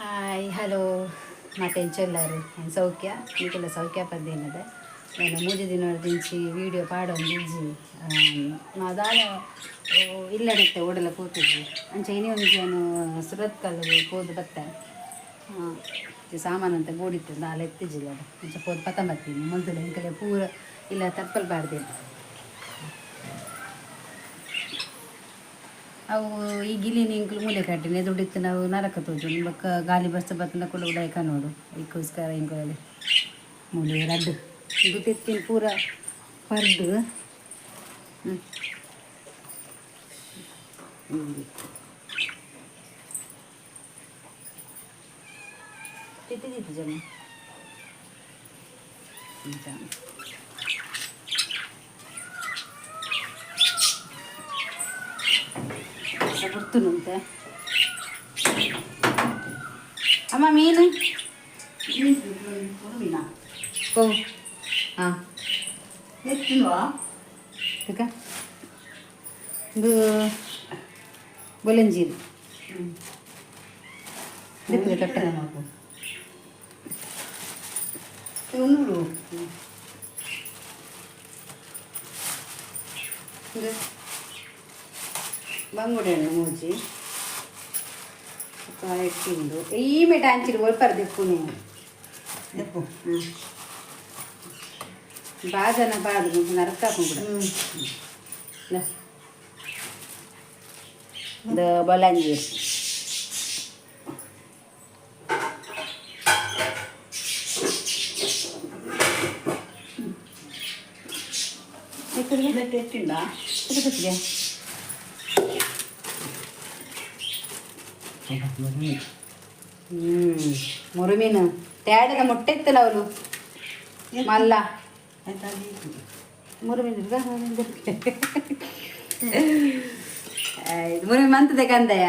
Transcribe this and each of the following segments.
Hi hello ಮಾತೆಂಚೊಲ್ಲಾರು ಸೌಖ್ಯ ನಿಕುಲ ಸೌಖ್ಯ ಪದ್ದೇನದೆ. ನಾನು ಮೂಜಿ ದಿನದಿಂಚಿ ವೀಡಿಯೋ ಪಾಡೊಂದು ಇಜ್ಜಿ. ದಾಲ ಇಲ್ಲಡತ್ತೆ ಓಡಲ ಪೋತಿದ್ವಿ. ಅಂಚ ಇನಿ ಒಂಜಿ ನಾನು ಸುರತ್ಕಲ್ ಪೋದು ಬತ್ತೆ. ಸಾಮಾನು ಅಂತ ಬೋಡಿತ್ತು, ದಾಲ ಎತ್ತಿಜಿಲ್ಲ ಅದು. ಅಂಚ ಪೋದು ಪತ್ತಂಬತ್ತೀನಿ ಮೊದಲು ಎಂಕಲೆ ಪೂರ ಇಲ್ಲ ತಪ್ಪಲ್ ಪಾಡ್ದಿಲ್ಲ. ಅವು ಈ ಗಿಲಿನ ಇಂಕ್ಲು ಮೂಲೆ ಕಟ್ಟಿನಿ ದುಡ್ಡಿತ್ತು. ನಾವು ನರಕ ತೋಜು ಬೊಕ್ಕ ಗಾಲಿ ಬಸ್ತ ಬತ್ತನ ಕೂಡ ಉಡಾಯಿ ಕನೋಡು. ಇಕ್ಕೋಸ್ಕರ ಇಂಕುಲಲ್ಲಿ ಮೂಲೆ ರಡ್ಡು ಇದು ತೆತ್ತಿನ ಪೂರ ಪರ್ದು. ಹ್ಞೂ ಹ್ಞೂ ತಿತ್ತಿದ್ದಿತ್ತು ಜನ. ಗುರ್ತುನುಂತೆ ಅಮ್ಮ ಮೀನು. ಮೀನಾ? ಓ ಹಾಂ. ಎತ್ತಿಲ್ವಾ? ತಕ, ಇದು ಬೊಲಂಜೀರು ದಿಪ್ಪದೆ ತೊಟ್ಟೆ. ಉಂಡು. ಇದು ಬಂಗುಡೆ ಹಣ್ಣು ಮೂಜಿ ಎಟ್ಟಿಂದು. ಈ ಮೇಟ ಅಂಚಿಡು ಒಲ್ಪರ ದಿಪ್ಪು ನೀವು. ಎಪ್ಪು. ಹ್ಞೂ, ಬಾಜನ ಬಾದು ನರಕ ಕೂಡ. ಇದು ಬೊಲಂಜಿ. ಎಟ್ಟಿಂಡ. ಹ್ಮ್, ಮುರುಮೀನು ತೇಡದ ಮೊಟ್ಟೆ ಇತ್ತಲ್ಲ ಅವಳು ಮಲ್ಲ. ಮುರುಮೀನು ಇದು ಮುರುಮಿ ಮಂತದೆ ಕಂದಯ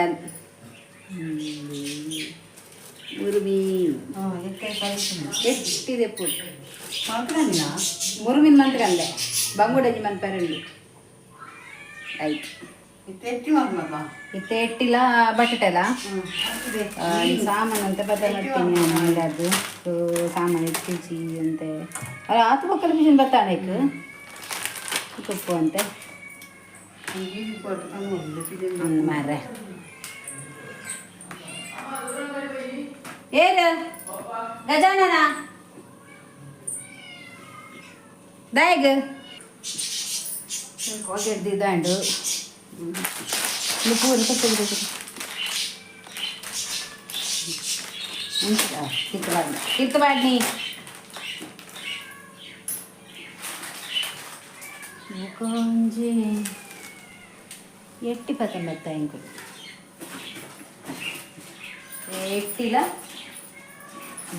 ಮುರುಮೀನು. ಎಷ್ಟಿದೆ ಪುಟ್. ಮುರುಮೀನು ಮಂತ್ ಕಂದೆ, ಬಂಗುಡಂಜಿ ಮನ್ಪೆರಂಡು ಆಯ್ತು. ಇತ್ತೆ ಎಟ್ಟಿಲ್ಲ ಬಟಾಟೆಲ್ಲ ಸಾಮಾನು ಅಂತ ಬದ ಮಾಡ್ತೀನಿ ಅದು ಸಾಮಾನು ಇತ್ತೀಚಿ ಅಂತೆ. ಅಲ್ಲ, ಆತು ಬೊಕ್ಕಲ ಮಿಷನ್ ಬತ್ತಾಣೆಕ್ ತುಪ್ಪು ಅಂತೆ ಮಾರ್ರೆ. ಏನು ಗಜಾನನ ದಾಯಗ್ ಇದಾಂಡು ಪೂರ ಕಿತ್ತಬಾಡ್ನಿ ಕಿತ್ತಬಾಡ್ನಿ ಮುಖಂಜಿ ಎಟ್ಟಿ ಪತ್ತೊಂಬತ್ತ ಇಂಕು ಎಟ್ಟಿಲ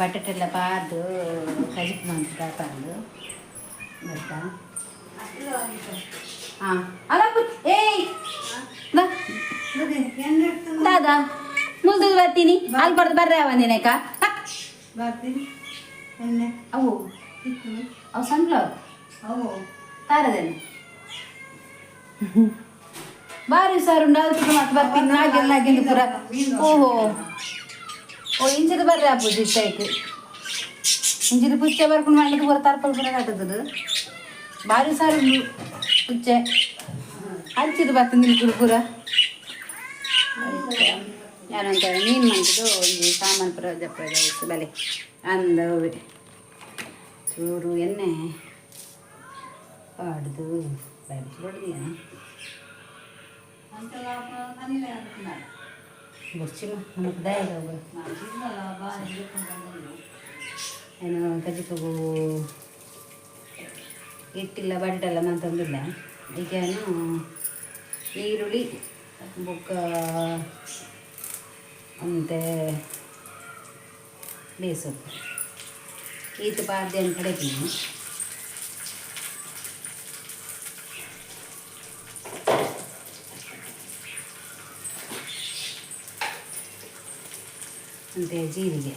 ಬಟಾಟೆಲ್ಲ ಪಾದು ಕಜಿಪ್ ಮಂತ ಪಾದು ಗೊತ್ತಾ? ಹಾಂ, ಅಲ್ಲ, ಏಯ್ ಬಾ. ದಾದಾ ಮುಲ್ದು ಬರ್ತೀನಿ, ಅಲ್ಲಿ ಬರ್ದು ಬರ್ರೆ ಅವಂದಿನಕ. ಬರ್ತೀನಿ ಎಣ್ಣೆ. ಅವು ಅವು ಸನ್ಫ್ಲವರ್. ಅವು. ತಾರದೇನು ಬಾರಿ ಸಾರು ಉಂಡು. ಅದು ಮತ್ತೆ ಬರ್ತೀನಿ ನಾಗೆಲ್ಲ ನಾಗೆಂದು ಪೂರ. ಓಹೋ ಓ, ಇಂಚಿದ ಬರ್ರೆ ಅಪ್ಪು ಇತ್ತಾಯ್ತು. ಇಂಚಿದ ಪುಚ್ಚೆ ಬರ್ಕೊಂಡು ಮಾಡ್ಲಿಕ್ಕೆ ಪೂರ ತರ್ಪಲ್ ಪೂರ ಕಟ್ಟುತ್ತದೆ. ಬಾರಿ ಸಾರು ಉಂಡು ಪುಚ್ಚೆ. ಅಂಚಿದ ಬರ್ತೀನಿ ಪೂರ ಪೂರ. ಯಾರಂತ ಮೀನು ಮಂತದ್ದು ಒಂಜಿ ಸಾಮಾನು ಪೂರ ಜಪ್ಪದ ಬಲೆ ಅಂದ. ಚೂರು ಎಣ್ಣೆ ಪಾಡ್ದು ಬಡ್ದಿಯ ಬೊರ್ಚಿಮ ನಮಕ್ ದಾಯ. ಏನು ಕಜಿಪುಗು ಹಿಟ್ಟಿಲ್ಲ, ಬಡ್ಡಲ್ಲ ಮಂತೊಂದಿಲ್ಲ. ಈಗ ಏನು ಈರುಳ್ಳಿ ಬೊಕ್ಕ ಅಂತೆ ಬೇಸೊಪ್ಪು ಈತ ಪಾಡ್ದೆ ಕಡೆತೀನಿ. ಅಂತೆ ಜೀರಿಗೆ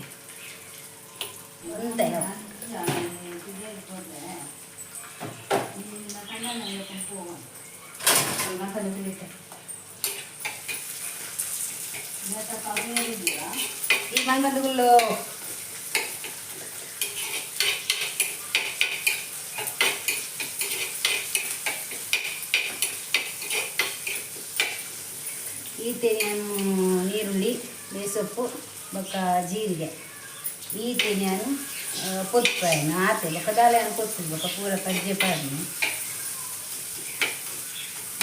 ಒಂದೇ. ಮಂದಗುಲ್ಲು ಈತೆ ನಾನು ನೀರುಳ್ಳಿ, ಬೇಸೊಪ್ಪು ಬೊಕ್ಕ ಜೀರಿಗೆ ಈತೆ ನಾನು ಪೊತ್ಪಾಯನ ಆತೆ ಬೊಕ್ಕ ದಾಲೆ ಪೊತ್ತು ಬೊಕ್ಕ ಪೂರ ಪಜ್ಜೆ ಪಾಡ್ನು.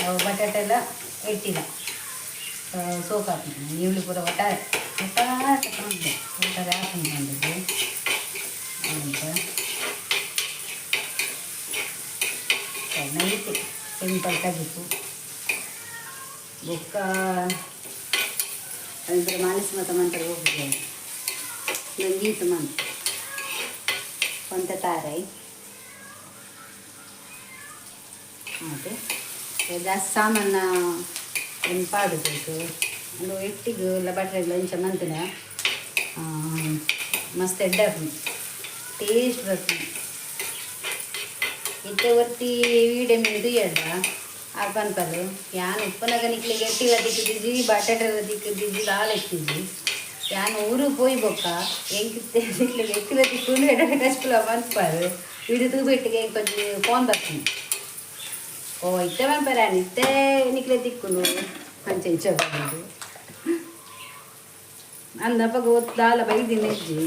ಅವು ಬಟಾಟೆ ಎಲ್ಲ ಎಟ್ಟಿಲ್ಲ ಸೋಕಾಪುಂಡು. ನೀರುಳ್ಳಿ ಪೂರ ಒಟ್ಟಾರೆ ಒಟ್ಟಾರೆ ತಗೊಂಡೆ, ಒಟ್ಟಾರೆ ಹಾಕೊಂಡು ಬಂದದ್ದು ಅಂತ. ನೈಟ್ ಸಿಂಪಲ್ ಕಜಿಪು. ಬೊಕ್ಕ ಅಂದ್ರೆ ಮಾನಸ ಮತ ಮಂತ್ರ ಹೋಗುದು ನಂಗೀತ ಮಂತ್ರ ಒಂತ ತಾರೈ ಮತ್ತೆ ಜಾಸ್ತಿ ಸಾಮಾನ ಏನು ಪಾಡುಬೇಕು. ಒಂದು ಎಟ್ಟಿಗೆ ಎಲ್ಲ ಬಟ್ರೆಲ್ಲ ಇಂಚ ಮಂತಿನ ಮಸ್ತ್ ಎಡ್ಡೆ ಆಪುಂಡು, ಟೇಸ್ಟ್ ಬರ್ತದೆ. ಇತ್ತೆ ಒತ್ತಿ ವೀಡೆ ಮೀನು ತುಯ್ಯಡ ಆರ್ ಪನ್ಪರು ಯಾನ್ ಉಪ್ಪುನಗ ನಿಕ್ಲೆಗ್ ಎಟ್ಟಿಲ ತಿಕ್ಕುದಿಜಿ, ಬಟಾಟೆಲ ತಿಕ್ಕುದಿಜಿ, ದಾಲ ಇತ್ತಿಜಿ. ಯಾನ್ ಊರು ಪೋಯಿ ಬೊಕ್ಕ ಎಂಕ್ ಇತ್ತೆ ನಿಕ್ಲೆಗ್ ಎಟ್ಟಿಲ ತಿಕ್ಕುಂಡು ಎಡ್ಡೆ ಕಚ್ಪುಲ ಪನ್ಪರು. ಇಡೀ ತೂಬೆಟ್ಟಿಗೆ ಎಂಕ್ ಒಂಜಿ ಫೋನ್ ಬರ್ಪುಂಡು. ಓ ಇತ್ತೆ ಪನ್ಪರ ಇತ್ತೆ ನಿಕ್ಲೆ ತಿಕ್ಕುಂಡು ಅಂಚೆ ಇಂಚ ಪನ್ಪುಂಡು. ಅಂದಪಗ ದಾಲ ಬೈದಿನ ಇಜ್ಜಿ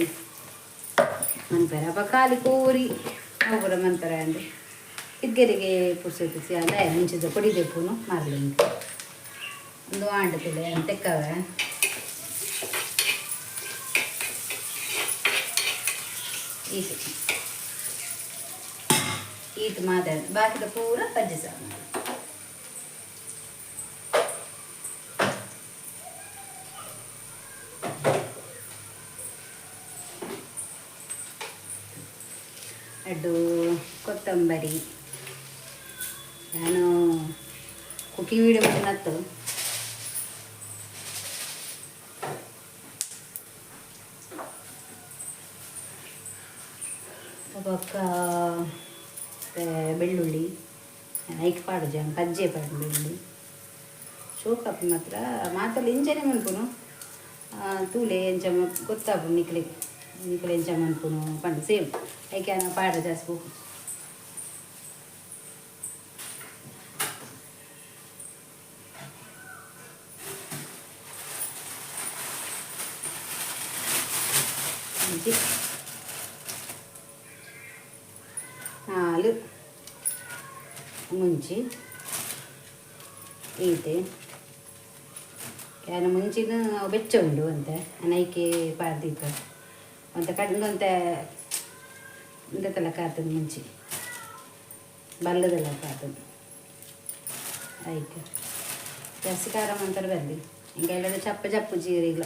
ಮನ್ಪೆರೆ. ಅಪ್ಪ ಖಾಲಿ ಕೋರಿ ಅವು ಪೂರ ಮನ್ಪೆರೆ ಅಂದ್ ಇದ್ಗೆರಿಗೆ ಪುರ್ಸೊತ್ತು ಅಂದ ಮುಂಚಿದ ಪೊಡಿ ದೆಪ್ಪುನು ಮಾರ್ಲಿಂಕ್ ಒಂದು ಆಂಡ ತುಲೆ ತೆಕ್ಕವೆ. ಈತು ಈತು ಮಾತಾಡ ಬಾಕಿದ ಪೂರ ಪಜ್ಜೆ ಸಾಮಾನು. ಅಡ್ಡು ಕೊತ್ತಂಬರಿ. ನಾನು ಕುಕಿಂಗ್ ವೀಡಿಯೋ ನತ್ತು. ಬೊಕ್ಕ ಬೆಳ್ಳುಳ್ಳಿ ಐಕ್ ಪಾಡುಜ, ಪಜ್ಜೆ ಪಾಡು ಬೆಳ್ಳುಳ್ಳಿ ಶೋಕಪ್ ಮಾತ್ರ ಮಾತಲ್ಲಿ ಇಂಚನೆ ಮನ್ಪುನು. ತೂಲೆ ಎಂಚ ಗೊತ್ತಾಪುಂಡು ನಿಕ್ಲೆ, ನಿಕ್ಲೆ ಎಂಚ ಮನ್ಪುನು ಪಂಡ ಸೇಮ್ ಐಕೆ ಪಾಡ ಜಾಸ್ತಿ ಬೋಕು. ಒಂಜಿ ನಾಲ್ ಮುಂಚಿ ಈತೆ. ಯಾನ ಮುಂಚಿನ ಬೆಚ್ಚ ಉಂಡು ಅಂತೆ ನೈಕೆ ಪಾಡ್ದೀಪ ಒಂತೆ ಕಡಿಮೆ ಇಂದೆತ್ತಲ ಕಾತದ ಮುಂಚಿ ಬಲ್ಲದೆಲ್ಲ ಕಾತದ. ಆಯ್ತು, ಜಾಸ್ತಿ ಖಾರ ಮಂತಾರೆ ಬರಲಿ ಹಿಂಗೆ ಎಲ್ಲ ಚಪ್ಪ ಚಪ್ಪು ಜೀರಿಗ್ಲ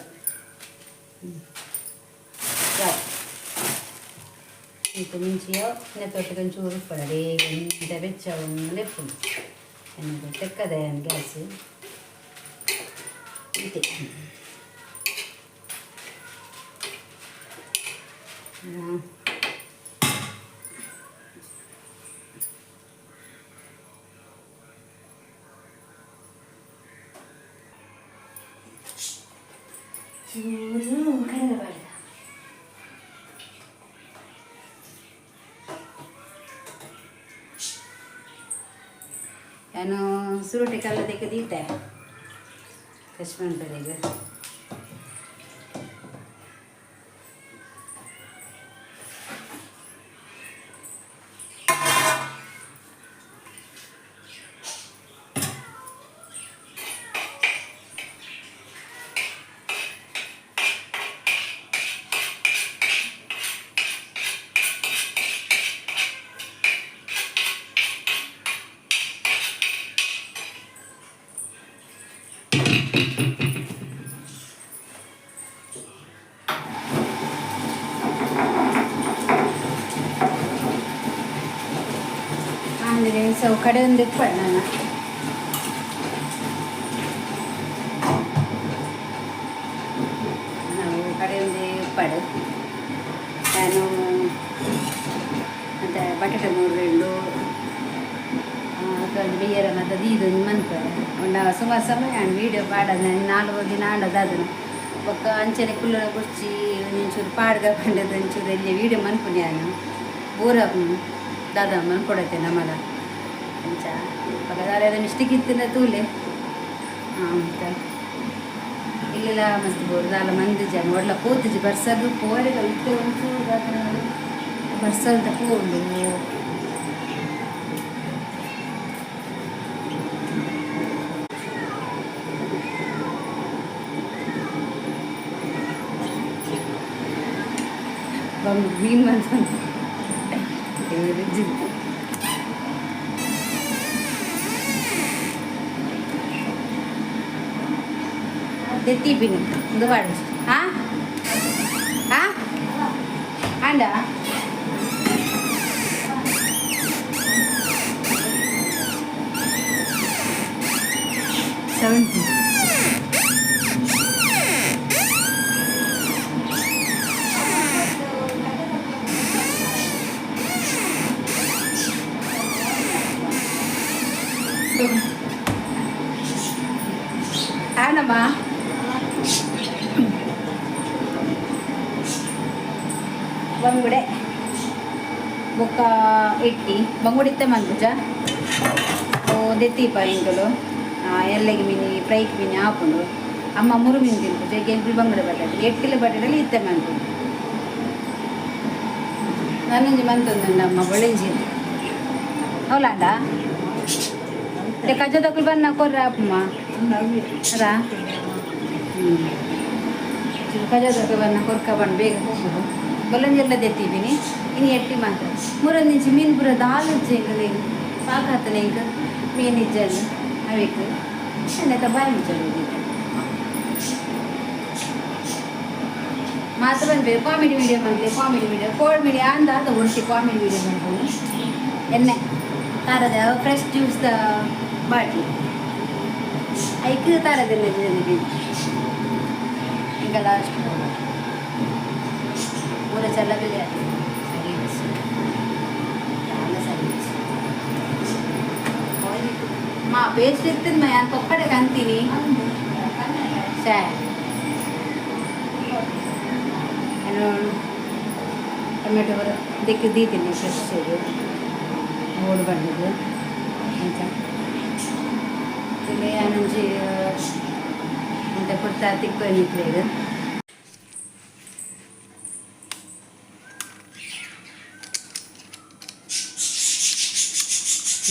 ಈತ ಮುಂಚಿಯೋ ನೆತ್ತೊಟ್ಟಿಗೆ ಒಂಚೂರು ಉಪ್ಪು ಇಂತ ಬೆಚ್ಚ ಲೆಪ್ಪುಂಡು ಎನ್ನದು ತೆಕ್ಕದೆ ಗ್ಯಾಸ್ ಈತೆ. ಚೂರು ಕಡಲೆ ಪಾಡ್ದ. ನಾನು ಸುರುಟಿ ಕಲ್ಲ ತೆಗೆದು ದೀತೆ ಕಶ್ಮನ್ ಬೆಳೆಗೆ. ಆಮೇಲೆ ಸೊ ಕಡೆ ಒಂದು ಇಪ್ಪಣ ನಾವು ಕಡೆ ಒಂದು ಉಪ್ಪಾಡು. ನಾನು ಮತ್ತು ಬಟಾಟೆ ಮೂರು ಒಂದು ಬಿಯರ ಮತ್ತು ದೀದು ಮನ್ಪೆ. ಉಂಡ ಸುಮಾರು ಸಮಯ ವೀಡಿಯೋ ಪಾಡೋದು 4 ದಿನ ಆಡೋದು ಅದನ್ನು ಬೊಕ್ಕ ಅಂಚನೆ ಕುಲ್ಲುನ ಕುರ್ಚಿ ಒಂಚೂರು ಪಾಡ್ಗ ಪಂಡದ ಒಂಚೂರು ಎಲ್ಲಿ ವೀಡಿಯೋ ಮನ್ಪುನಿ ಯಾನು ಬೋರ್ ಆಪುಂಡು ದಾದ ಮನ್ಪೊಡತ್ತೆ ನಮಲ ಅಂಚ ಬೊಕ್ಕ ದಾದ ಮಿಸ್ಟೇಕ್ ಇತ್ತಿನ ತೂಲೆ. ಅಂತ ಇಲ್ಲೆಲ್ಲ ಮಸ್ತ್ ಬೋರ್ ದಾಲ ಮಂದಿ ಜನ ಒಡ್ಲ ಪೋತುಜಿ ಬರ್ಸಗ್ ಪೋರೆ ಇತ್ತೆ ಒಂಚೂರು ಬರ್ಸಲ್ದ ಪೋಂಡು. ಬಂದು ಮೀನು ಮಂತ ದೆತ್ತಿ ಇಂದು ಪಾಡು. ಆ ಆ ಅಂಡ 70. ಆನಮ್ಮ ಬಂಗುಡೆ ಬೊಕ್ಕ ಇಟ್ಟಿ ಬಂಗುಡೆ ಇತ್ತೆ ಮನ್ಪುಜ ಓ ದೆತ್ತೀಪ ಎಂಕುಲು ಎಲ್ಲೆಗೆ ಮೀನಿ ಫ್ರೈಕ್ ಮೀನಿ ಆಪುಂಡು. ಅಮ್ಮ ಮುರು ಮೀನು ತಿನ್ಪುಜ ಎಂಕುಲು ಬಂಗುಡೆ ಬಟಾಟೆ ಎಟ್ಟಿಲ ಬಟಾಟೆಲಿ ಇತ್ತೆ ಮನ್ಪುಂಡು. ನಾನೊಂಜಿ ಮಂತೊಂದುಂಡು ಅಮ್ಮ ಬೊಳೆಂಜಿ ಹೌಲಾಂಡ ಕಜ್ಜದಕ್ಕಲು ಬನ್ನ ಕೊರ್ರ ಅಪ್ಪಮ್ಮ ರಾ ಕಜದಕ್ಕೆ ಬನ್ನ ಕೊರ್ಕ ಬಣ್ಣ ಬೇಗ ಹೋಗುದು. ಬೊಲಂಜೆಲ್ಲ ದೆತ್ತೀವಿನಿ ಇನ್ನು ಎಟ್ಟಿ ಮಾತ್ರ ಮುರೊಂದಿಂಚಿ ಮೀನು ಪೂರ ದಾಲಜ್ಜೆ ಎಂಕಲೆ ಸಾಕಾತನೆ ಇಂಕ ಮೀನು ಇಜ್ಜಂಡು ಅವೇಕ್ ನೆತ್ತ ಬಾಯಿ ಮುಚ್ಚಲು ಮಾತ್ರ ಬಂದ್ಬೇಕು. ಕಾಮಿಡಿ ವಿಡಿಯೋ ಬಂದ್ಲೆ ಕಾಮಿಡಿ ವಿಡಿಯೋ ಕೋಲ್ಡ್ ಮೀಡಿಯಾ ಅಂದ ಅದು ಒಟ್ಟಿ ಕಾಮಿಡಿ ವಿಡಿಯೋ ಬಂದ್ಬೋದು. ಎಣ್ಣೆ ತಾರದ ಫ್ರೆಶ್ ಜ್ಯೂಸ್ the bottle ಐಕ್ ತಾರದೆಲ್ಲ ಈಗ ಲಾಸ್ಟ್ ಪೂರ ಚಲ್ಲಬಿಲ್ಲ ಸರಿ చాలా ಸರಿ. ಮಾ ಪೇಸ್ಟ್ ಇರ್ತದೆ ಮಾ ಯಾನ್ ಪಪ್ಪಡೆ ಕಂತೀನಿ ಸೇ ಏನು ಟೊಮೆಟೊ ಬರ ದಿಕ್ಕು ದೀತೀನಿ ಫ್ರೆಶ್ ಇದು ಓಡ್ ಬಂದದ್ದು ಅಂಚ ಇಲ್ಲಿ ಯಾನೊಂಜಿ ಇಂತ ಪುರ್ತ ತಿಕ್ಕು ನಿಕ್ಲೆಗ್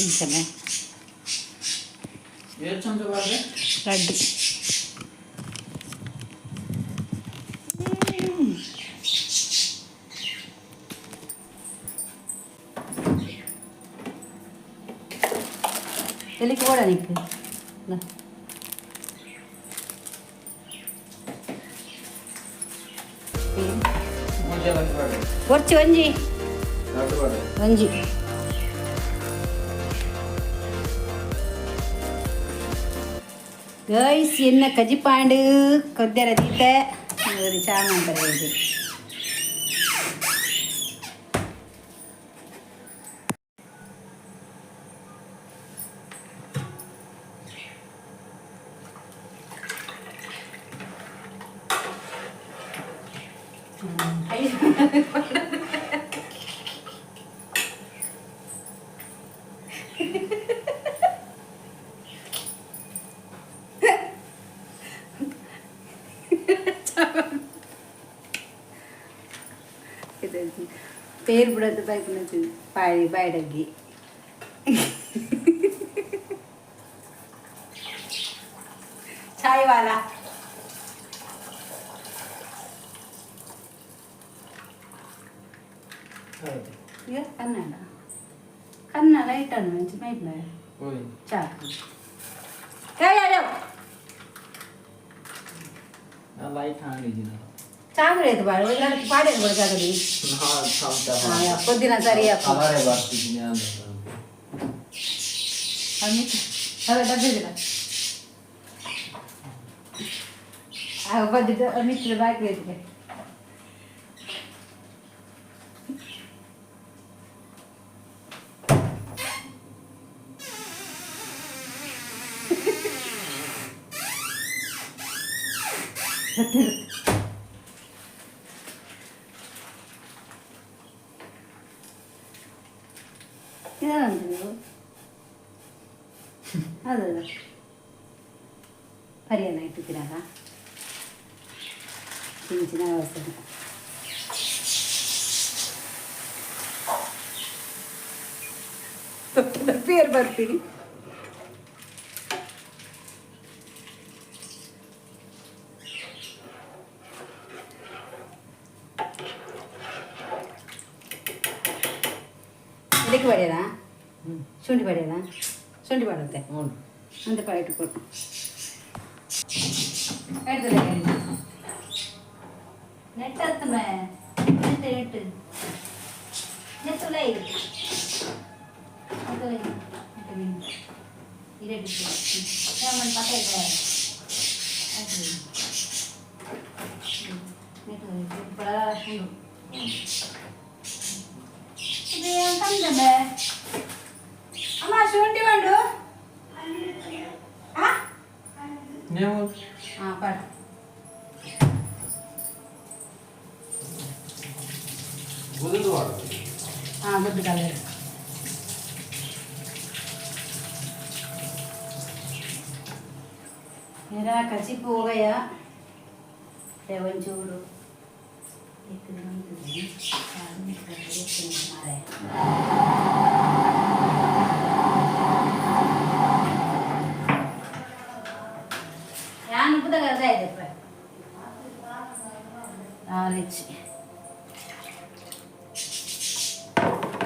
ಇಂಚನೆ. ಏಟ್ ಚಮಚ ಬಾರ್ದೆ? ರಡ್ಡ್. ಎಲ್ಲಿಗೆ ಓಡ ನಿಕ್ ಮೂರು ಜಲಕ್ಕೆ ಬಾರ್ದೆ. ಒರ್ಚಿ ಒಂಜಿ. ರಡ್ಡ್ ಬಾರ್ದೆ. ಒಂಜಿ. ಗೈಸ್ ಎನ್ನ ಕಜಿಪಾಂಡು ಕೊದ್ದೆರ ದೀತೆ ಚಾ ಮಾಡ್ತಾರೆ ಇದು. పేరు కూడా బయట నుంచి పాడి బయటకి చాయ్ వాలా. ఇక కన్నడ కన్న లైట్ అన్న మంచి మైట్ పోయింది. చాకు. ಲೈಟ್ ಹಾಣಿದ್ದೀನಿ. ಚಾಕು ಬಾಳ ಪಾಡೇನು ಕೂಡ ಚಾಕು. ಚಮಚ. ಪೊದ್ದಿನ ಸರಿ. ಕಲರೇ ಬರ್ತಿದ್ದೀನಿ ಅಂದ್ರೆ. ಮಿತ್ರ ಬಾಕಿ ಇದೆ. ಇದು ಅದು ಪರಿಯನ್ನ ಇಟ್ಟಿದ್ದೀರಲ್ಲ ಚಿನ್ನ ಚಿನ್ನ ವ್ಯವಸ್ಥೆ. ಪೇರು ಬರ್ತೀನಿ. ಇದಕ್ಕೆ ಬಡಿಯೋಣ, ಶುಂಠಿ ಬಡಿಯೋಣ, ಶುಂಠಿ ಮಾಡುತ್ತೆ. ಉಂಟು. ಅಂತ ಪಾಯಿಟ್ಟು ಕೊಟ್ಟು എടുത്തില്ലേ? നെറ്റത്തുമേ നെറ്റ് നെറ്റ് നെത്തുലൈ നെത്തുലൈ ಇರಡಿ ಪಕ್ಕ ಇದೆ. ಅಮ್ಮ, ಶುಂಠಿ ಉಂಡು. ಆ ನೀವು ಹಾಂ, ಪಾಡ. ಗುದುದು ಮಾಡೋದು. ಹಾಂ, ಗುಡ್ಡು ಕಲರ್. मेरा कचिप हो गया. ಒಂಚೂರು ಮಾರೆ. ಯಾನ್ ಉಪ್ಪುದಾಗ ಅರ್ಧ ಆಯ್ತಪ್ಪ ರಿಚ್.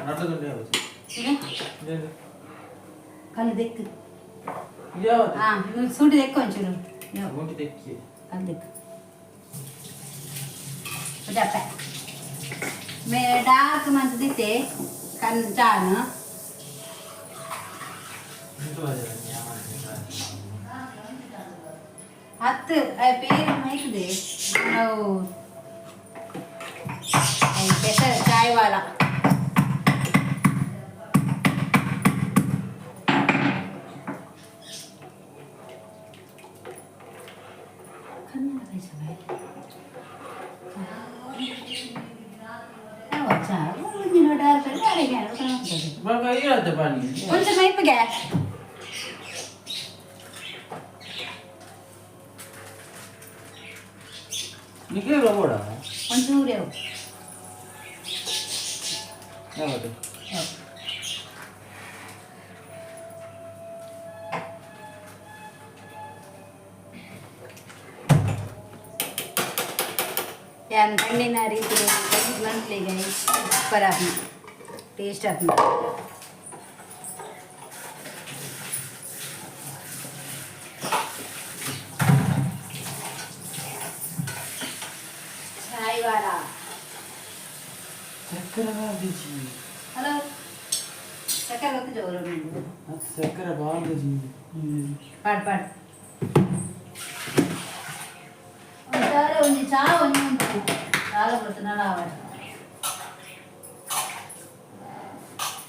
ನಡ್ದು ಯಾವುದು? ಇದು ಕಲ್ಲು ದೆಕ್ಕು. ಯಾವುದು? ಹಾಂ, ಶುಂಠಿ ದೆಕ್ಕು ಒಂಚೂರು. ಗುಂಟಿ ತೆಕ್ಕಿ. ಕಲ್ಲು ದೆಕ್ಕು. ಅಪ್ಪ ಮೇ ಡಾರ್ಕ್ ಮಂತದಿತ್ತೆ ಕಣ್ ಚಾನು. ಹತ್ತು ಪೇರು ಮೈತದೆ ನಾವು ಸ್ಪೆಷಲ್ ಚಾಯ್ ವಾಲ. ಕನ್ನಡ ಇರತ್ತೆ ಬನ್ನಿ. కొంచెం ಮೈಪಿಗೆ. ನಿಖಿಲ್ ಬೋಡ. ಒಂಚೂರು ಯಾವ. ಯಾವುದು? ಯಾನ್ ಪಂಡಿನ ರೀತಿ ಮಂತ್ಲಿಗೆ ಸೂಪರ್ ಆಪ್ನ, ಟೇಸ್ಟ್ ಆಪ್ನ. ಚಾಯ್ ವಾಲ. ಸಕ್ಕರೆ ಬಾರ್ದಿಜಿ. ಹಲೋ, ಸಕ್ಕರೆ ಗೊತ್ತು ಜೋರು ನಿಂದು. ಅದು ಸಕ್ಕರೆ ಬಾರ್ದಿಜಿ. ಪಾಡ್ ಪಾಡ್. ಒಂಚಾರ ಒಂಜಿ ಚಾ ಒಂಜಿ ಉಂಟು చాలా కొడుతున్నాడు ఆవిడ.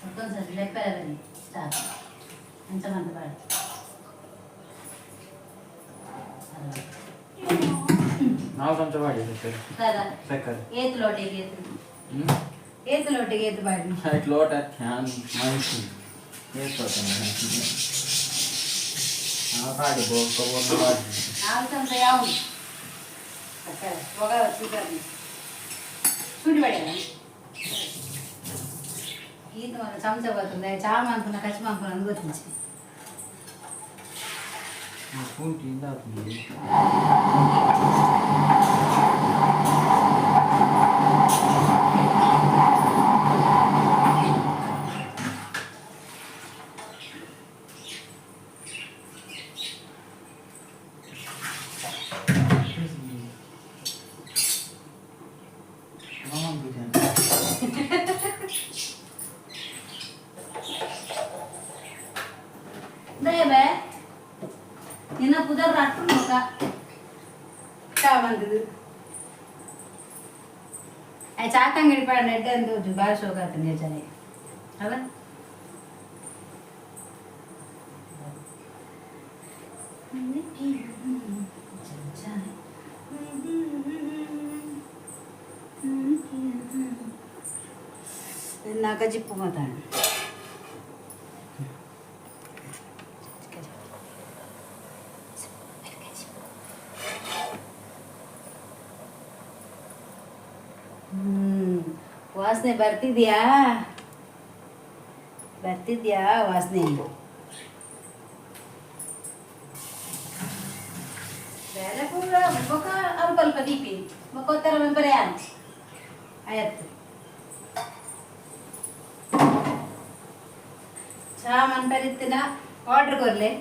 మొత్తం సరి లెప్పలేదని చాలు మంచమంత పాడు. ನಾವು ಚಮಚ ಮಾಡಿ ಸಕ್ಕರೆ. ಸರ. ಸಕ್ಕರೆ. ಏತು ಲೋಟಿಗೆ ಏತು? ಹ್ಮ್. ಏತು ಲೋಟಿಗೆ ಏತು ಪಾಡಿ? ಆಯ್ತು, ಲೋಟ ಧ್ಯಾನ್ ಮಾಹಿತಿ ನಾವು ಕಾಡಿ ಬೋಕ ಬೋಕ ಬಾಡಿ. ನಾಲ್ಕು ಚಮಚ ಯಾವುದು ಸಕ್ಕರೆ ಹೊಗ ಸೂಪರ್. ಶುಂಠಿ ಪಡೆಯಲ್ಲ. ಈತ ಒಂದು ಚಮಚ ಬರ್ತದೆ. ಚಾ ಮಾನ್ಪುನ ಕಚ್ ಮಾನ್ಪುನ ಅಂದ್ ಗೊತ್ತಿಂಚಿ. ಶುಂಠಿಯಿಂದ ಆಗ್ತದೆ. ದಯವೆ ನಿನ್ನ ಪುದರ್ ಅಟ್ಟು ನೋಕ ಚಾ ಬಂದದು. ಚಾಕಂಗಡಿ ಪಾಡ ನೆಡ್ಡೆ ಅಂದು ಭಾಳ ಶೋಕ ಆಗ್ತದೆ ಚಾಯ್ ಅಲ್ಲ. ನಾಕ ಜಿಪ್ಪು ಮಾತಾಡ. ವಾಸನೆ ಬರ್ತಿದ್ಯಾ ಬರ್ತಿದ್ಯಾ ವಾಸನೆ? ಬೇರೆ ಪೂರ ಬೊಕ ಅಲ್ಪ ಅಲ್ಪ ದೀಪಿ ಬೊಕ ಮೆಂಬರ್ ಯಾನ್ ಆಯ್ತು. ಚಾ ಮನ್ಪರಿತ್ತಿನ ಆರ್ಡರ್ ಕೊರ್ಲೆ.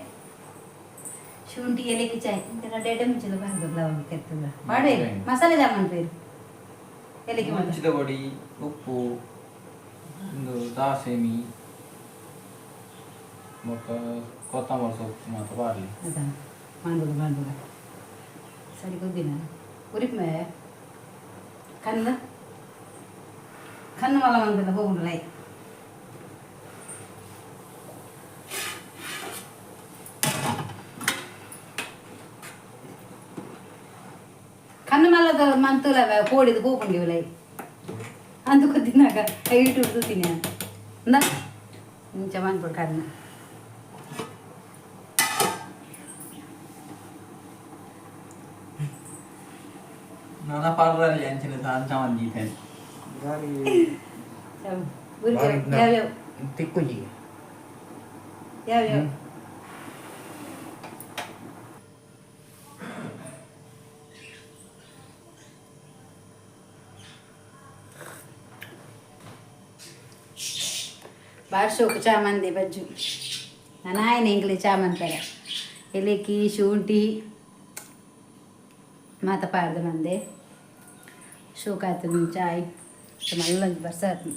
ಶುಂಠಿ ಏಲಕ್ಕಿ ಚಾಯ್ ಇಂಚಿನ ಡೇಟೆ ಮುಂಚಿನ ಬಾರ್ದು ಲವಂಗ ಕೆತ್ತದ ಪಾಡ್ವೇರು. ಮಸಾಲೆ ಜಾಮಾನ್ ಪೇರು ಏಲಕ್ಕಿ ಮಾತ್ರ. ಮುಂಚಿದ ಪೊಡಿ, ಉಪ್ಪು, ಒಂದು ದಾಸೆಮಿ ಬೊಕ್ಕ ಕೊತ್ತಂಬರಿ ಸೊಪ್ಪು ಮಾತ್ರ ಬಾರ್ಲಿ. ಅದ ಮಾಡ್ಬೋದ ಮಾಡ್ಬೋದ. ಸರಿ, ಗೊದ್ದಿನ ಉರಿಪ್ ಕಣ್ಣು ಕಣ್ಣು ಮಲ ಮಂದಲ್ಲ ಹೋಗುಂಡು ಲೈ. ಕಣ್ಣು ಮಲ್ಲದ ಮಂತುಲ ಕೋಡಿದು ಪೋಪುಂಡು ಲೈ ಅಂದು ಕೊದ್ದಿನಾಗ ಯೂಟ್ಯೂಬ್ ತೂತೀನಿ ಅಂದ ಇಂಚ ಮನ್ಪುಡು ಕಣ್ಣು. ನನ್ನ ಪಾರ್ರಲ್ಲಿ ಅಂಚಿನ ಅಂಚ ಮಂದಿದ್ದೇನೆ. ಯಾವ್ಯಾವ? ತಿಕ್ಕುಜಿ. ಯಾವ್ಯಾವ? ಬಾರ್ ಶೋಕು ಚಾಮಂದಿ ಬಜ್ಜು ನಾನಾಯನ ಇಂಗ್ಲಿ ಚಾಮಂತಾರೆ. ಏಲಕ್ಕಿ, ಶುಂಠಿ ಮಾತ ಪಾಡ್ದು ಮಂದೆ. ಶೋಕ್ ಆಯ್ತದ ಚಾಯ್. ಮಲ್ಲ ಬರ್ಸ ಆತು.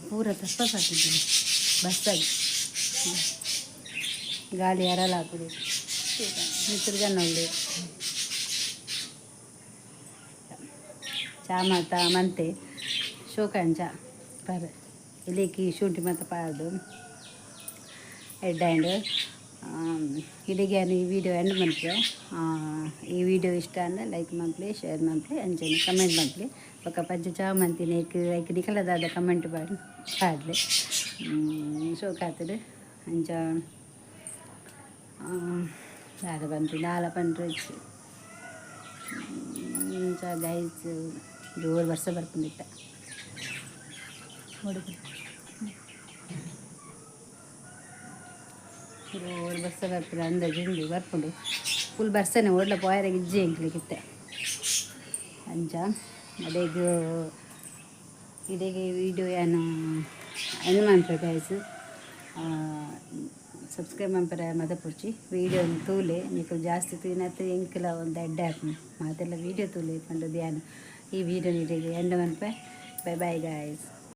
ಪೂರ ತಪ್ಪ ಪಟ್ಟಿದ್ದೀನಿ ಬಸ್ಸಾಗಿ ಗಾಳಿ ಯಾರಲ್ಲ ಹಾಕುದು ಮಿತ್ರ ಜನ ಉಳ್ಳಿ ಚಾ ಮಾತ ಮಂತೆ ಶೋಕಂಚ ಪರ್ ಇಲೇಕಿ ಶುಂಠಿ ಮಾತ ಪಾಡ್ದು ಎಡ್ಡೆ. ಆ್ಯಂಡ್ ಇಲ್ಲಿಗೆ ಈ ವಿಡಿಯೋ ಎಂಡ್ ಮನ್ಪುವೆ. ಈ ವಿಡಿಯೋ ಇಷ್ಟ ಅಂದ್ರೆ ಲೈಕ್ ಮನ್ಪುಲೆ, ಶೇರ್ ಮನ್ಪುಲೆ, ಅಂಚನೆ ಕಮೆಂಟ್ ಮನ್ಪುಲೆ. ಬೊಕ ಪಜ್ಜೆ ಚಾ ಮಂತಿನ ಐಕ್ ಐಕ್ ನಿಕಲದಾದ ಕಮೆಂಟ್ ಪಾಡ್ ಪಾಡ್ಲೆ. ಶೋಕ್ ಆತುಂಡು. ಅಂಚ ದಾದ ಪನ್ಪಿ ದಾಲ ಪನ್ರೆ ಇಂಚ ಗೈಸ್. ಜೋರು ವರ್ಷ ಬರ್ಪುಂಡಿತ್ತ. ಜೋರು ಬರ್ಸ ಬರ್ಪುಂಡು, ಅಂದಾಜು ಉಂಡು ಬರ್ಪುಂಡು. ಫುಲ್ ಬರ್ಸನೆ ಓಡ್ಲ ಪೋಯರೆಗ್ ಇಜ್ಜಿ ಎಂಕ್ಲೆಗಿತ್ತೆ. ಅಂಚ ಅಡೆಗ್ ಇಡೆಗೆ ವೀಡಿಯೋ ಯಾನ್ ಎಂಡ್ ಮನ್ಪುವೆ ಗೈಸ್. ಸಬ್ಸ್ಕ್ರೈಬ್ ಮನ್ಪರೆ ಮದಪೊಡ್ಚಿ. ವೀಡಿಯೋ ತೂಲೆ. ನಿಕುಲು ಜಾಸ್ತಿ ತೂಯಿನತ್ ಎಂಕ್ಲ ಒಂದು ಎಡ್ಡೆ ಆಪುಂಡು. ಮಾತೆಲ್ಲ ವೀಡಿಯೋ ತೂಲೆ ಪಂಡುದು ಯಾನ್ ಈ ವೀಡಿಯೋ ಇಡೆಗ್ ಎಂಡ್ ಮನ್ಪೆ. Bye bye guys.